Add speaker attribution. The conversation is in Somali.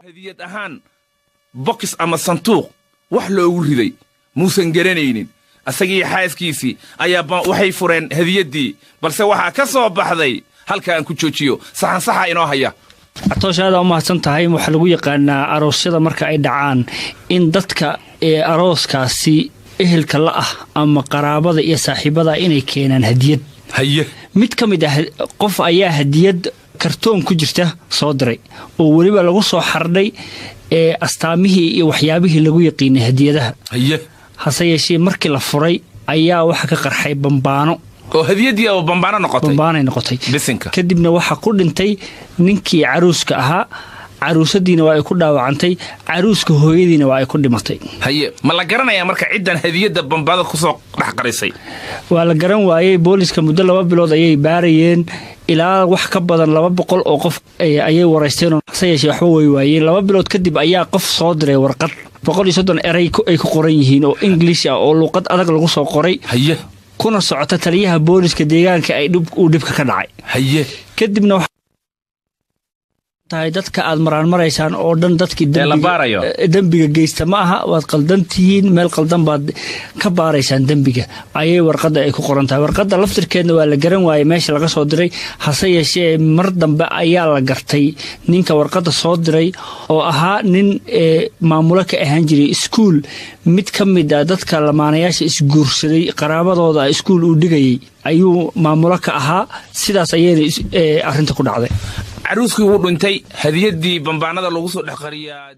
Speaker 1: Hadiyad ahaan bokis ama sanduuq wax loogu riday muusan garanaynin. Asagii xaaskiisii ayaa waxay fureen hadiyaddii, balse waxaa ka soo baxday halka aan ku joojiyo. Saxansaxa inoo haya.
Speaker 2: Catoosh, aada u mahadsan tahay. Waxaa lagu yaqaanaa aroosyada marka ay dhacaan in dadka ee arooskaasi ehelka la ah ama qaraabada iyo saaxiibada inay keenaan hadiyad. Mid ka mid ah qof ayaa hadiyad kartoon ku jirta soo diray oo weliba lagu soo xardhay ee astaamihii iyo waxyaabihii lagu yaqiinay hadiyadaha. Hase yeeshee, markii la furay ayaa waxa ka qarxay bambaano.
Speaker 1: Oo hadiyaddii oo bambaano noqotay?
Speaker 2: Bambaanay noqotay.
Speaker 1: Bisinka!
Speaker 2: Kadibna waxaa ku dhintay ninkii caruuska ahaa, caruusadiina waa ay ku dhaawacantay, caruuska hooyadiina waa ay ku dhimatay.
Speaker 1: Haye, ma la garanayaa marka ciddan hadiyadda bambaanada kusoo dhex qarisay?
Speaker 2: Waa la garan waayey. Booliska muddo 2 bilood ayay baarayeen, ilaa wax ka badan 200 oo qof ayay waraysteen, hase yeeshee waxba way waayeen. 2 bilood kadib ayaa qof soo diray warqad 130 eray ay ku qoran yihiin oo English ah oo luuqad adag lagu soo qoray, kuna socota taliyaha booliska deegaanka ay uu dhibka ka dhacay. Kadibna tahay dadka aad maraan maraysaan oo dhan dadkii
Speaker 1: Ee la baarayo.
Speaker 2: dembiga geysta ma aha, waad qaldan tihiin, meel qaldan baad ka baaraysaan dembiga, ayay warqadda ay ku qoran tahay. Warqadda laftirkeedna waa la garan waayey meesha laga soo diray. Hase yeeshee, mar dambe ayaa la gartay ninka warqadda soo diray oo ahaa nin maamulo ka ahaan jiray iskuul. Mid ka mid ah dadka lamaanayaasha isguursaday qaraabadooda iskuul uu dhigayay ayuu maamulo ka ahaa. Sidaas ayayna arrinta ku dhacday.
Speaker 1: Caruuskii wuu dhintay, hadiyaddii bambaanada lagu soo dhex qariyaa.